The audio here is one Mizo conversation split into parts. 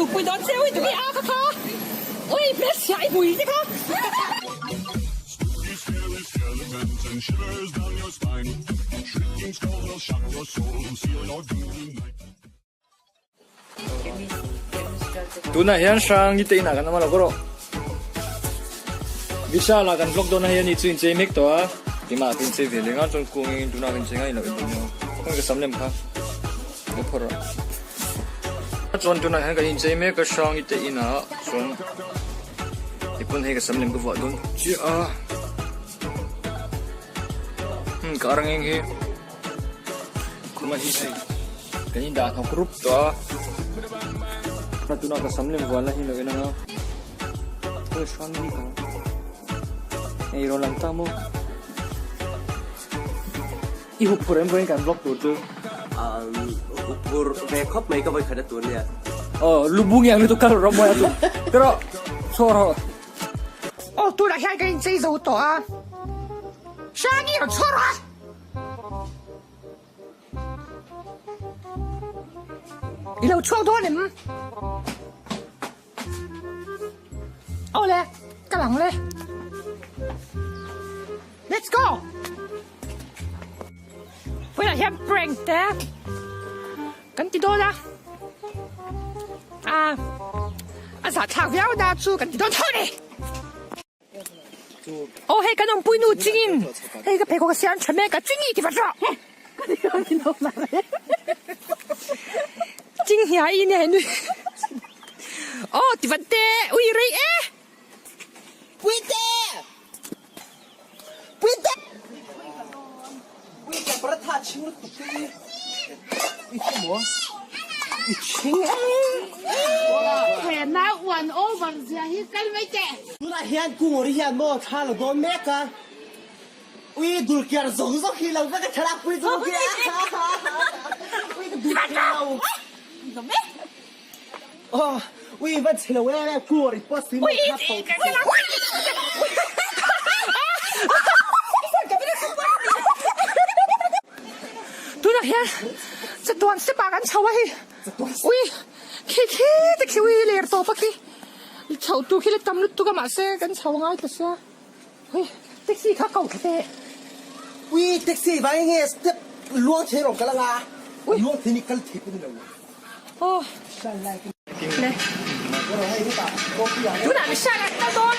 chhuk pui dawn che ui tunge a kha kha ui hmelchhia i hmui te kha. Tunah hian Hrangi te inah kan awm a lo ka rawh. Vishal ah kan vlog dawn a hei ani chu inchei mek tawh a, keimah ka inchei ve leng a chuan kung engin tunah ka inchei ngai loh in dawn khawnge ka sam lem kha ka phawrh a. Chuan tunah hian kan inchei mek a Hrangi te inah chuan tipawn hei ka sam lem ka vuah dawn chiah a, hmm ka ar ngeng hi. Khuma hi hei kan in dah hnawk rup tawh a tunah ka sam lem vuan la hi lo en anga khawi hran bik ang hei rawn lang ta maw i hup phur em vawiin kan vlog tur chu hup phur ve khawp mai ka vawi khat a tur nia aw lubung yang lutuk kal rawh mawi a tu tawh chhuak rawh aw tunah hian kan inchei zo tawh a Hrangi rawn chhuak rawh a. I lo chhuak dawn em? Aw le, ka lang le. Let's go! Vawiinah hian prank te kan ti dawn a. Ah, a zahthlak viau na chu kan ti dawn tho a ni. Aw hei kan awmpui nu chingin hei ka pheikhawk a siam tha mek a chingi ti vat rawh ching hia i nia henu aw ti vat te ui rei e Puite Puite Puite paratha ching lutuk te i i hmu maw i ching He nau uan over zia hi kal mai teh. Tunah hian Kungawri hian maw thla la dawn mek a, ui dulkiar zawng zawng hi lo va ka thlalak pui chu khi a ui ka dulkiar lo. Aw ui van chhe lo em em Kungawri post hi maw kha pho. Tunah hian chatuan step ah kan chho a hei. Ui khi khi te khi ui ler tawp a khi chhoh tur khi la tam lutuk a mahse kan chho ngai ta sia ui taxi kha ko thla teh. Ui taxi vai nge step luang thei rawng kal anga luang thei ni kal thei pawh ni lo. Aw le tunah Vishal ah kal dawn.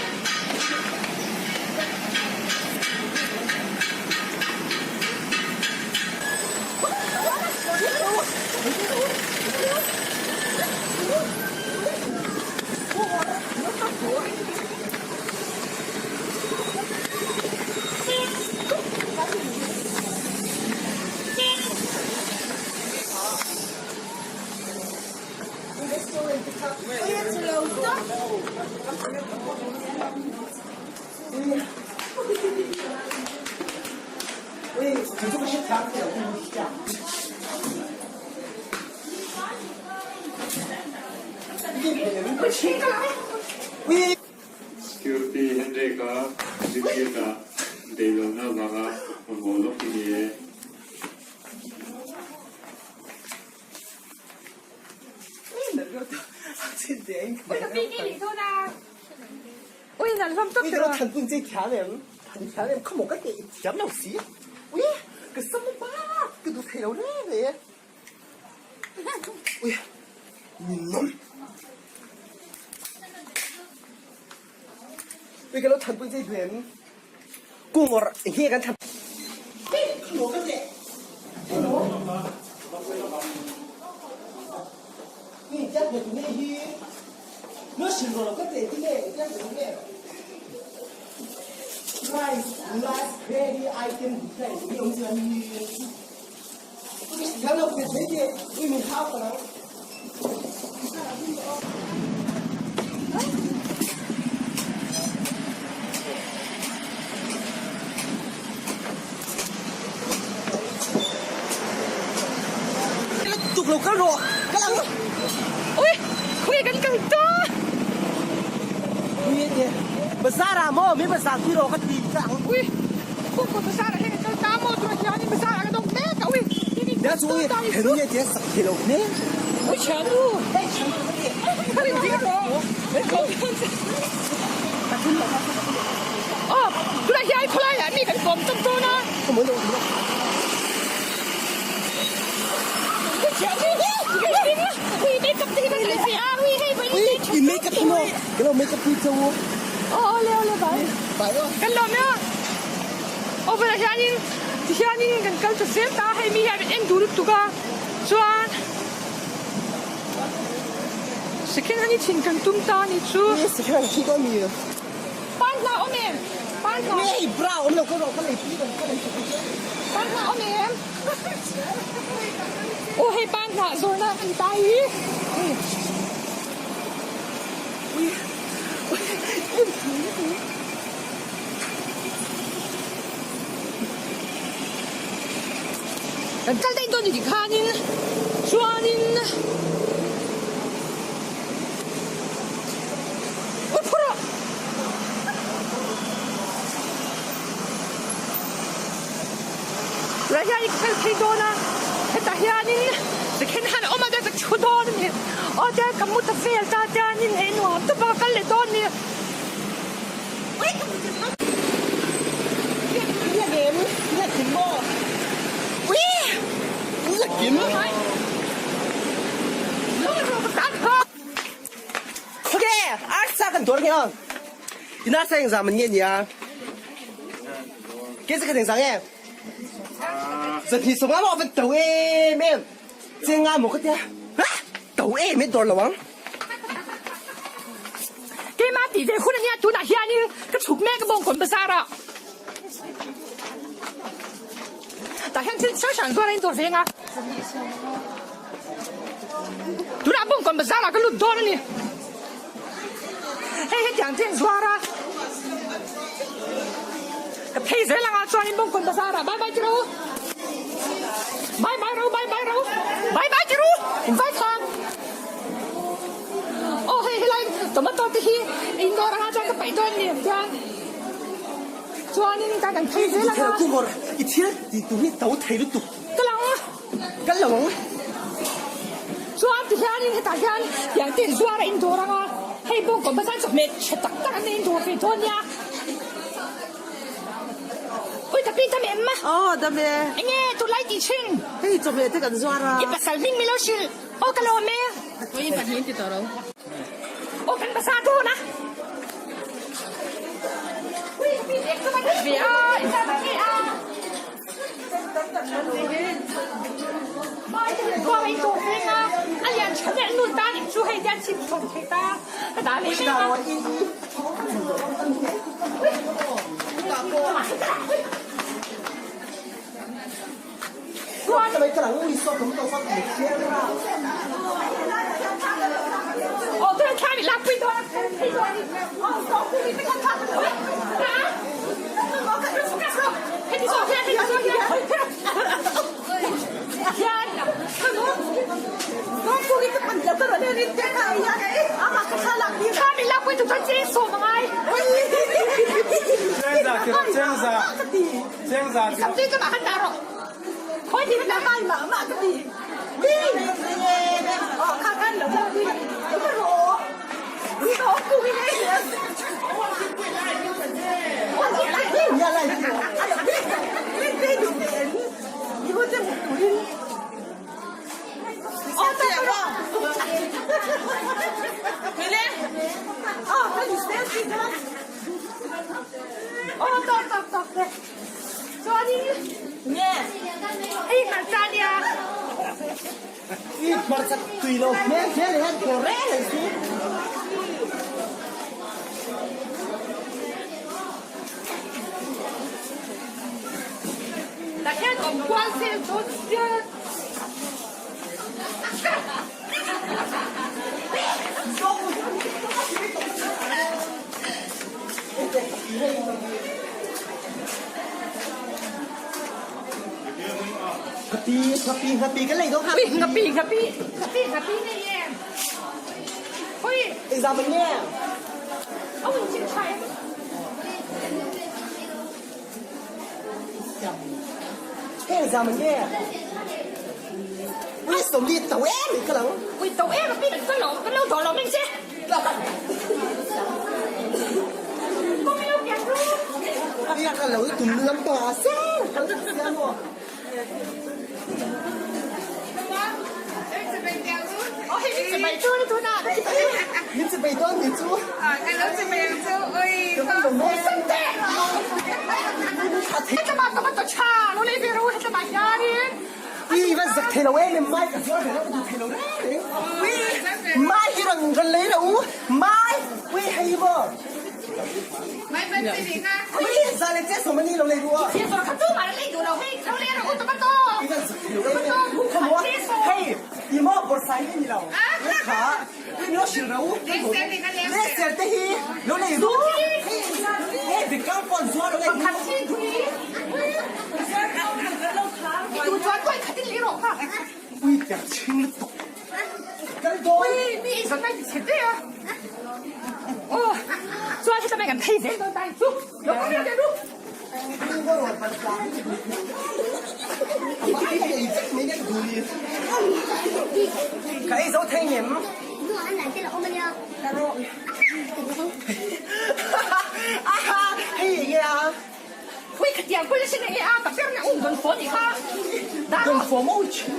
Security Hendrika zirtirna deilohna avanga mamawh lawk hi ni e. Ui khawi kan kal ta. Ui kawngkaw bazar ah hian kan kal ta maw tunah hianin bazar ah kan awm mek a ui ui thiannu. make up hi maw ka lo make up pui cheu u. Aw awle awle bai. Bai aw. Kan lawm e aw. Aw bulah hianin tihianin kan kal ta zel ta a hei mi hian min en duh lutuk a chuan second hand hi chhin kan tum ta a ni chu. Ni second hand khi dawn mi. Pan hna awm em? Pan hna. Ni hei bra awm lo ka rawh ka lei pui dawn ka lei pui dawn. Pan hna awm em? Aw hei pan hnah zawrhna a ni ta hi. Kan kal daih dawn ni tikhanin chuanin Ui phur rawh! Tunah hian i kal thei dawn a, hetah hianin second hand a awm a ka thu dawn a ni. Aw tia ka mu ta vel ta tianin hei nuam tawp a ka kal leh dawn a ni. Ok, arsa kan dawr nge aw. In arsa eng zam an nge nia. Ke se ka deng zang e. Zan hi songa lo van to em em. Chenga mo ka tia. Ha! To em e dawr lo ang. Keimah tih ve hun ania tunah hianin ka chhuk mek a bawngkawn bazar ah. Tah hian thil hrang hrang zuar a in dawr veng a. Tunah bawngkawn bazar ah ka lut dawn a ni. Hei hetiang te an zuar a. Ka phei zel anga chuanin bawngkawn bazar ah bye bye ti ro. Bye bye ro bye bye ro. Bye bye ti ru. In vai thang. Aw hei helai tomato te hi in dawr anga chuan ka paih dawn ni ang chuan. Chuanin ka kan phei zel anga. I thil ti tur hi to thei lutuk. Ka lang. Kal lo ang. Chuan ti hianin hetah hian tiang te zuar a indawr ang a, hei bawngkaw bazar chawhmeh tha tak tak an indawr ve dawn nia. Ui ka pi dam em? Aw dam e. Enge tunlai tih thin? Hei chawhmeh te kan zuar a. I pasal hming milo hrilh. Aw ka lawm e. Ui pahnih in ti tawh lo. Aw kan bazar dawn a. Ui ka pi bag chu ka nei ve a, i zar ka nei a. I hmarcha tui lo hmel hmel hian thaw reng reng su. Ngapi ngapi ngapi kan lei dawn kha. Ngapi ngapi ngapi ngapi nei em. Hui. Exam an nge. A hun chin tha em. Hei exam an nge. Ui som li tau em ka lo. Ui tau em a pi kan lo kan lo dawr lo meng che. Ka lo tum lam tawh a se. Ka lo siam maw. Min chi bei dawn ni chu. Ka lo chi bei ang chu ui. Hetlama tomato tha lo lei ve ro hetlama hianin. Ui va zak thei lo em em mai ka zuar ve lo ka duh thei lo reng reng. Ui mai hi rawn rawn lei lo u mai ui hei maw. Mai van chi ni kha. Ui za le che sawm ani lo lei ru a. Thil zawr kha tu mah lei duh lo hei lo lei rawh u tomato. I van zak thei lo em em. Kha maw hei i maw bawrhsai hi ni lo. Kha ui min lo hrilh ro u. Le ser te hi lo lei ru. Hei bikang pawh zuar lo lei ru. Pakhat hi tui. I duh chuan tuai khat in lei rawh kha. Ui ter chhing lutuk. Kal dawn. Ui mi i zawn lai ti chhe ve a. Aw chuan heta mai kan phei zel dawn ta hi chu. Lo kal vel teh ru. Ka ei zo thei ngem. Hei enge a? Ui khatiang pawh hi enge a tak ber na um dawn fo ni kha. Dawn fo maw thin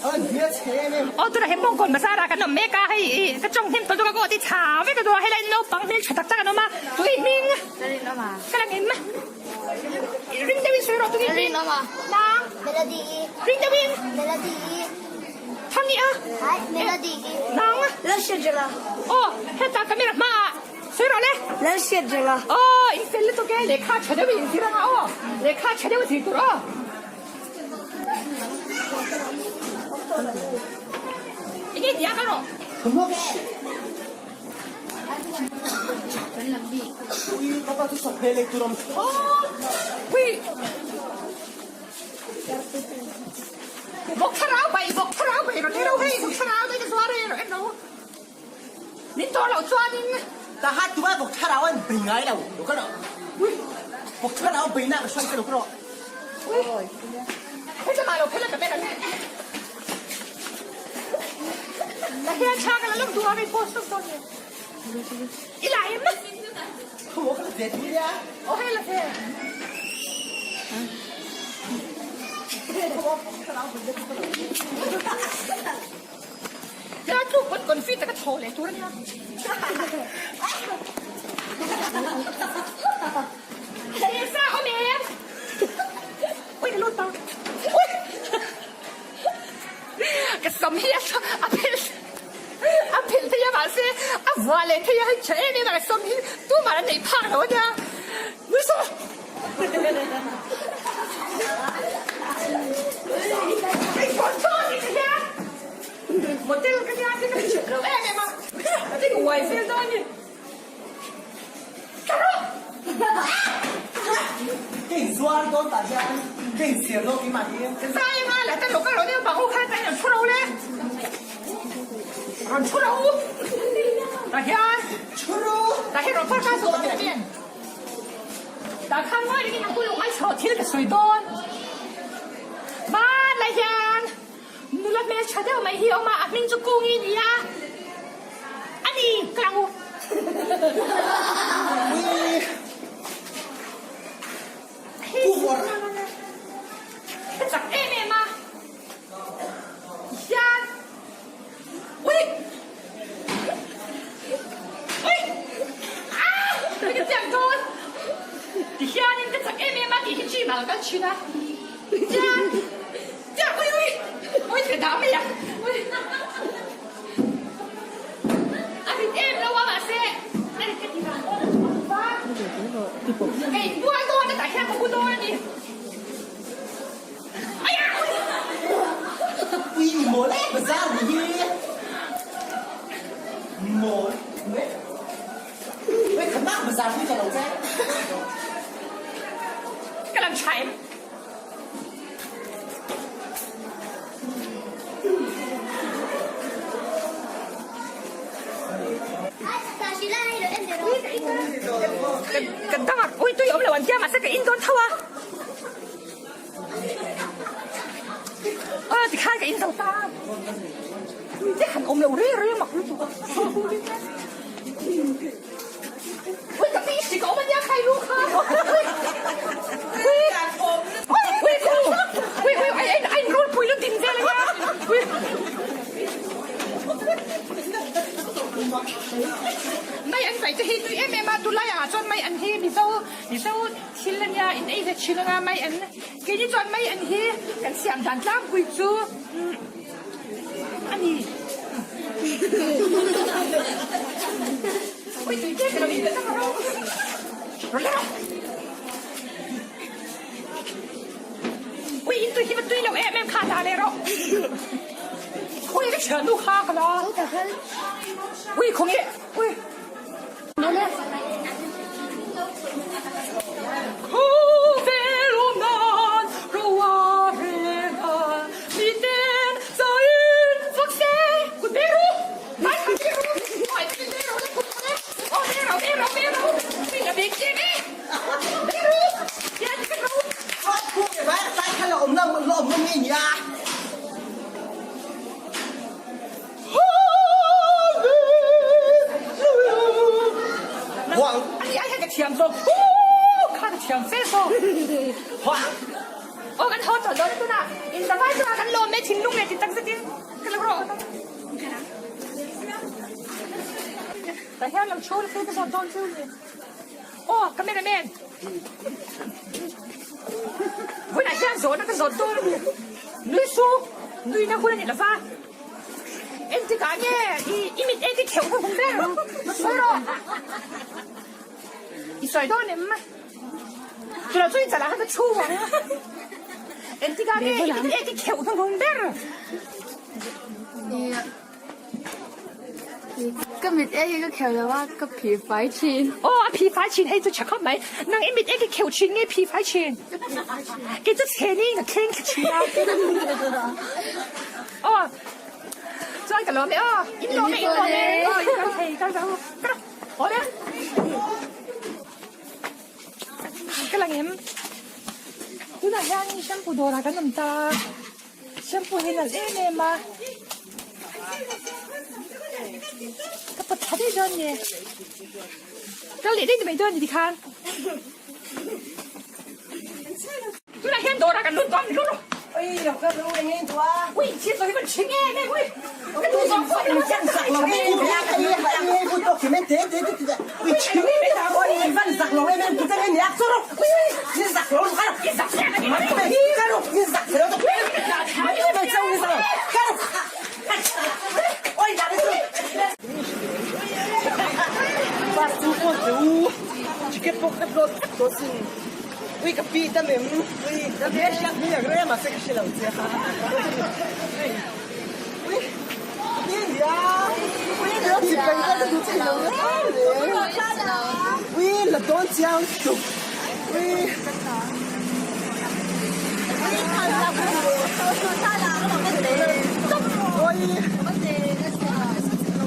a hmel chhe em em. Aw tunah hian Mawngkawn bazar ah kan awm mek a hei i ka tawng hnem tawh lutuk a ka aw ti chha vek a duh a helai naupang hmel tha tak tak an awm a tui hming Ka rinawm a. Ka la ngim. Ring deuhin sawi rawh tungin. Ka rinawm a. Nang. Melody. Ring deuhin. Melody. Thang i a. Hai, Melody. Nang. Lalhriatjala. Aw, heta camera hmaah sawi rawh le. Lalhriatjala. Aw, in fel lutuk e, lehkha tha deuhin in zir anga aw. Lehkha tha deuh zir tur aw. Enge tia ka rawh. Vawk thlarau bai, vawk thlarau bai rawn ero hei, vawk thlarau te ka zuar e rawn ero. Min tawh loh chuanin. Taha tua vawk thlarau an bei ngai lo, lo ka rawh. Vawk thlarau bei nak a hruai ka lo ka rawh. Heta mah lo phel a ka ber an. Ka hian thla ka la lawk duh a hei post lawk dawn ni. I la em? Khaw ka la ve tu nia. Aw hei la ve. Tia tluk pawn confi taka thaw leh tur ania. Lisa awm em? Ui ka lut ta. Ui. Ka sam hi a a phelh a phelh thei a mahse a vuah leh thei a hei tha em em a ka sam hi tumah an neih phak lo ania nui sawh Hei photo ni ka hian model ka nia te ka hriat loh em em a ka ti uai vel dawn a ni. Ka inzuar dawn tah hian ka insiam dawn keimah hi. Zai anga la ta lo ka lo deuh bang u kha tain rawn thu ro le. Rawn thu ro u. Tah hian thu ro. Tah hian rawn phar kha saw ta hian. Tah khan ngawi rengin ang kulung ai chho thil ka sawi dawn. Van lai hian nula hmel tha deuh mai hi a awm a, a hming chu Kungi ni a. A ni, ka lang u. Ka chak em em a. Hian. Ui! Ui! Ah! Ka chiang dawn. Ti hianin ka chak em em a tih hi gym ah ka kal thin a. Hian. Chiang ui ui! Ui ka dah mai a. Ui! A rit em lo a mahse a rit ka ti vang dawn a chuang va. Ka inbual dawn a tah hian ka bu dawn a ni. Aiah! Ui i mawl em bazar ni hi. Mawl mai. Ui khatnak bazar hi ka lo che. Ka lam tha em? Kan dangah ui tui awm lo an tia mahse ka in dawn tho a. Aw tikhan ka in zo ta. Tui te han awm lo reng reng mak lutuk a. Ui ka pi hrik a awm ania khai lu kha. Ui ui ui ui ai ai ai rul pui lu din vel ania. Ui. Mai an paih te hi tui em em a, tunlai ah chuan mai an hi Mizo Mizo thil ania in ei ve thin anga mai an keini chuan mai an hi kan siam dan tlangpui chu a ni. Ui tui tlem ka lo in ta tak a ro. Rawn la rawh. Ui in tui hi va tui lo em em kha ta leh rawh. Ui ka thiannu kha ka la. Ui khawnge ui. Nole. Khawvel awm nan roa reng a miten zain fak se kut be ru. Vai khat be ru. Vai khat be ru le kut le. Aw be ro be ro be ro. Ui la bek che me. Be ru. Yan ka ro. Ani ai hian ka thiam zawk huu kha ka thiam fe zawk aw kan haw tawh dawn tunah in zavai chungah kan lawm e thinlung leh ti tak zetin ka lo rawh tah hian lo chhung thil ka zawt dawn chu ni aw cameraman hunah hian zawhna ka zawt dawn a ni nui su nuina hun a ni lova. Engtikah nge i mit ek i kheuh hnu hum ber? Sawi rawh. I sawi dawn em? Chula chu i chalah khan ka chhu ang. Engtikah nge i mit ek i kheuh hnu hum ber? Ka mit ek hi ka kheuh lo a, ka phih fai thin. Aw, a phih fai thin hei chu tha khawp mai. Nang i mit ek i kheuh thin nge phih fai thin? Kei chu chhe ni ka thleng thla thin a. Aw chuan ka lawm e aw in lawm e in lawm e aw in kal thei kal zo ka aw le ka lang em tunah hian shampoo dawrah kan awm ta shampoo hi nalh em em a ka pawt thla daih dawn nge kal leh daih mai dawn ni tikhan. Tunah hian dawrah kan lut dawn ni lut Ui lo ka ru reng in tua. Ui chhiat lo hi kan chhing em em ui. Ka duh zawng pawh ni Chan zak lo em em pu to khimen te te te te. Ui chhing oi van zak lo em em tu te ni ak choro. Ni zak lo ka ni zak sia ka ni. Ka ru ni zak lo to. Mai mai chau ni zak. Ka ru. Oi da ni tu. Ba tu ko tu. Chiket pok ka plot to sin. Ui ka pi ta mem ui ka pi hriat mi ang rem a se ka hre lo che ha ui pi nia ui lo chi pai ka ka du che lo ui la don chiang tuk ui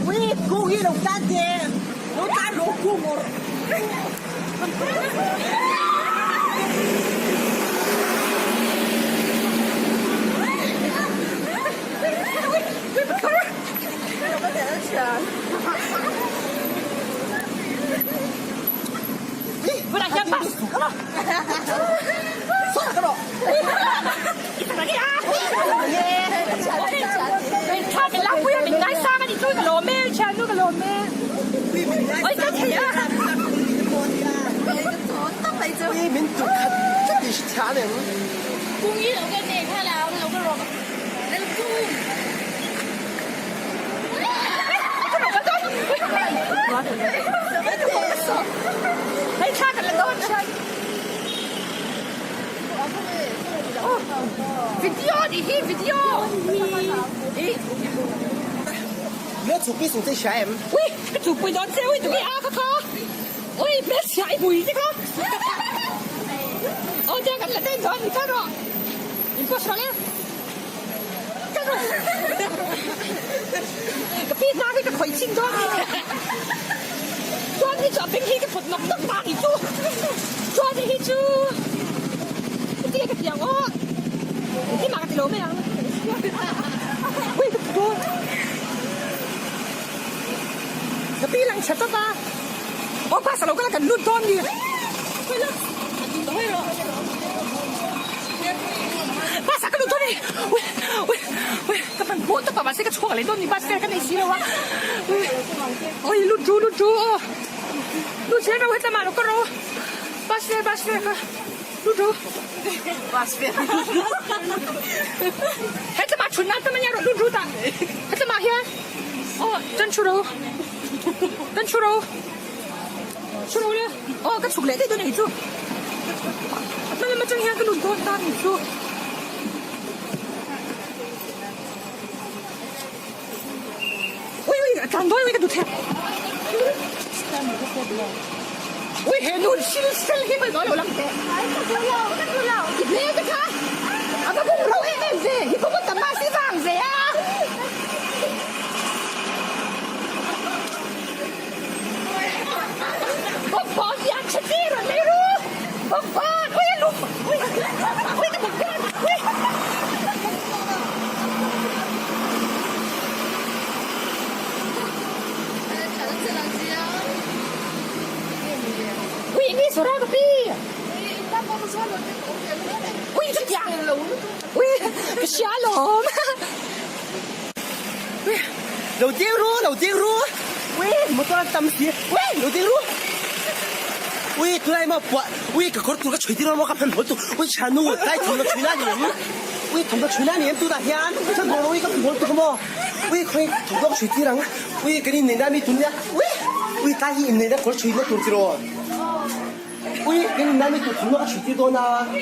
ui ui ku hi lo tan te lo tan ro ku mor Video nih hi video. Ui ka chupui dawn che ui tunge a kha kha ui hmelchhia i hmui te kha aw te kan la daih dawn ni kha rawh in post rawh le ka rawh ka pi hna hi ka khawih chin dawn ni chuan hi chu a beng hi ka pawt nawk nawk ta ni chu chuan hi chu tia ka ti ang aw engtin mah ka ti lo mai ang ui ka dawn. Ka pi lang chhe tawp a, aw bus a lo kal a kan lut dawn ni. Bus ah ka lut dawn a ni, ui ui ui ka hman hmawh tawp a mahse ka chhuak leh dawn ni bus fare ka nei si lo a. Lut ru lut ru aw. Lut zel ro hetlama lo ka ro. Bus fare bus fare kha lut ru. Bus fare. Hetlama thut nan tam ania rawh lut ru tah. Hetlama hian aw tan thu ro. Tan thu ro. Thu ro le. Aw ka chhuk leh daih dawn a nih chu. Hma lam atang hian ka lut dawn ta a nih chu. Ui ui a tlan dawn ui ka duh thei Ui he nu sil sel hi hmai dawn lo lang teh Ka duh lo ka duh lo I hmel te kha a va bung ro em em ve hi pawh tam mahse vang ve a Bawkbawn hi an chhe chi rawn nei ru Bawkbawn ui a lum ui ui ka bawkbawn ui. Ui eng nge sawra ka pi Ui chutiang ui ka hria alawm. Lo ding ru lo ding ru ui motor an tam si ui lo ding ru ui tunai maw puah ui ka kawr tur ka chhui tir maw ka phan hawl tu ui chhanu tlai thawmhnaw chhui na ni em ui thawmhnaw chhui na ni em tunah hian chhan hawl ui ka phan hawl tu kha maw ui khawi thawmhnaw ka chhui tir ang ui kan inneih na mi tun nia ui ui tlai hi inneih na kawr chhui na tur tiraw ui kan inneih na mi tur thawmhnaw ka chhui tir dawn a ui.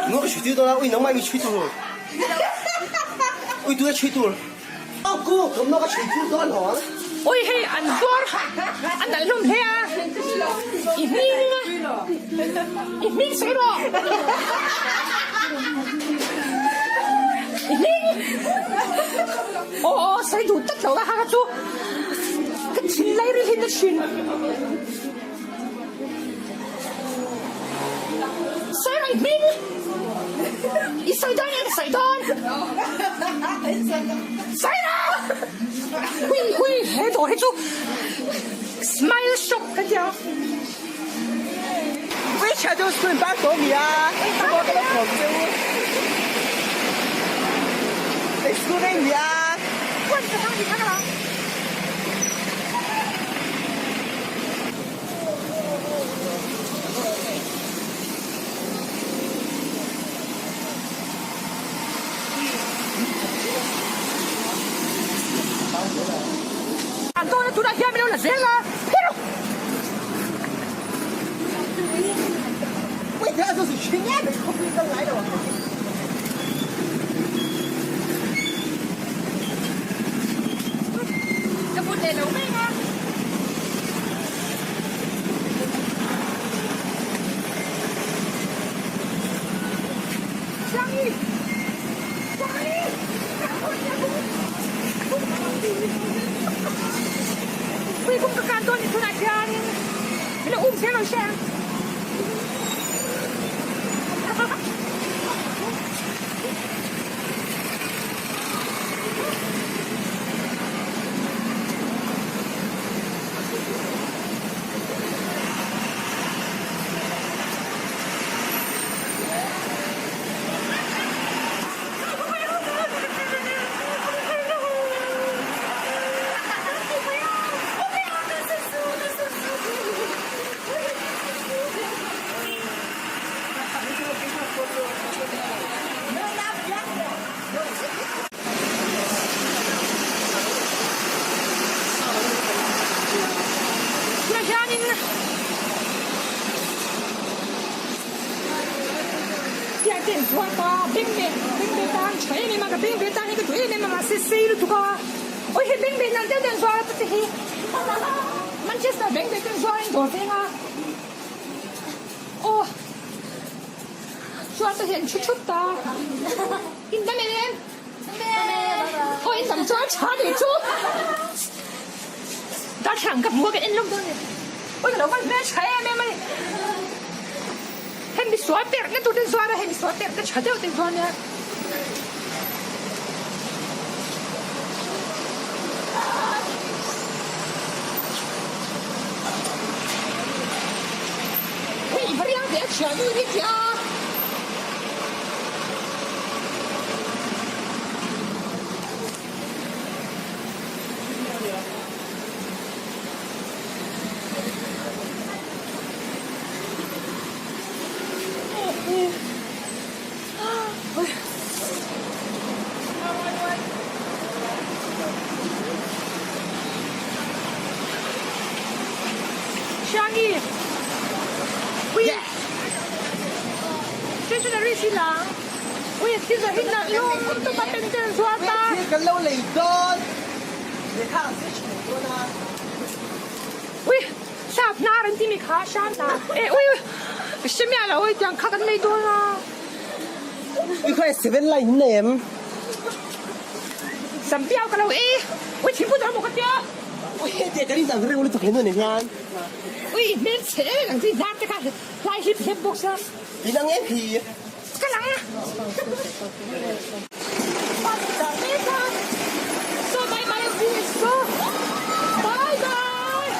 Nua ka chhui tir dawn a, ui nangmah mi chhui tur. Ui tu e chhui tur. Au ku, thawmhnaw ka chhui tir dawn hawn. Ui hei an zuar a nalh hlawm hle a, i hming a, i hming sawi rawh. I hming. Aw aw sawi duh tlat lo a ha kha chu ka thinlai ri hi na thin. Sawi raih hming i sawi dawn nge ka sawi dawn? Sawi rawh! Hui hui he dawr hi chu smile shop ka tia. Ui shadow screen bak tawh mi a, ka maw ka lo khawm che u. School reng mi a. Khuan ka hmang dik ang a. An tawna tunah hian min lo la zel a, phir! Ka put leh lo mai ang a. Changi! Changi! Ui kawng ka kan dawn ni tunah hianin min lo um zel lo hre ang. Tunah hianin Tiang te an zuar ta, bengbeh bengbeh tan tha em em a, ka bengbeh tan hi ka duh em em a mahse sei lutuk a, awi hei bengbeh nalh deuh deuh an zuar a te hi Manchester bengbeh te an zuar a in dawr veng a, aw chuan te hi an thu thup ta, in dam em? Aw in dam chuan tha nih chu, darthlalang ka hmu a kan en lawk dawn a ni, awi ka lo van hmel tha em em a ni. Hemi misual perh na tur te zuar a, hei misual perh te tha deuh te zuar nia. Hei i va riang ve a thiannu hi tia. si lang. Ui thil zawh hi nalh lum tum a pencil zuar ta. Thil kan lo lei dawn. Lehkha kan zir thin dawn a. Ui sap hnar an ti mi kha hram ta. E ui ui ka hre miah lo ui tiang kha kan lei dawn a. Ui khaw e seven line in nei em? Sam piau ka lo e. Ui thingpui dawr maw ka tia. Ui he tiang kan inang reuh lutuk he nu nen hian. Ui hmel chhe em ang chi hnar te kha hlai hlip hlep bawk sia. Inang em hi. Ka lang a. So bye bye so bye bye.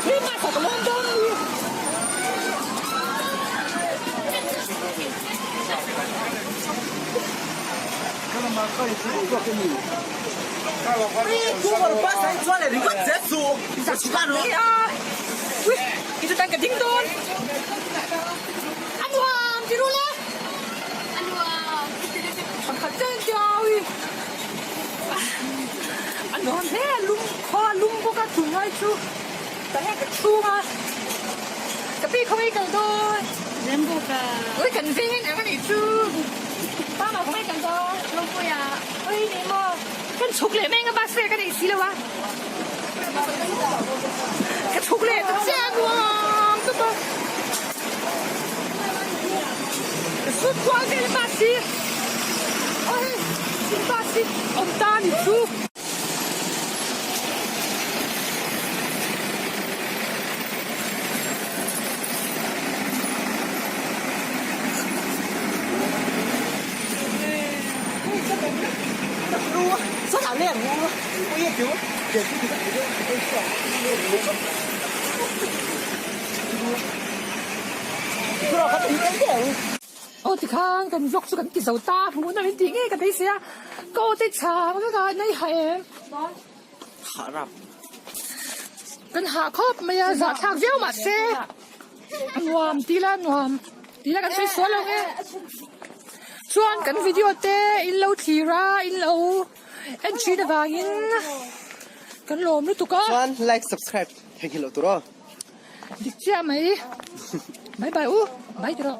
Hi ma sa ka lawm dawn ni. A nuam ti ru le. A nuam. Pakhat chen chiau i. A nuam hle a lum khaw a lum bawk a tunlai chu ta heng ka chhung a. Ka pi khawngaih kal dawn. Rembuka. Ui kan veng in ang a nih chu. Mama khawngaih kal dawn. Rawpuia. Ui ni maw. Kan chhuk leh mai anga bus fare ka nei si lo a. Ka chhuk leh ta chiah a nuam tawp a. Ka sut kual vel bus hi. Aw hei bus hi awm ta a ni chu. Aw tikhan kan vlog chu kan ti zo ta hmuh nawm in tih ngei ka beisei a ka aw te chhang vek a nei hah em kan hah khawp mai a zahthlak viau mahse a nuam ti la nuam ti la kan sawi sual lo nge chuan kan video te in lo thlir a in lo en thin avangin kan lawm lutuk a. Chuan like subscribe theihnghilh loh tur aw. Dik chiah mai. Bye bye u. Bye tiraw.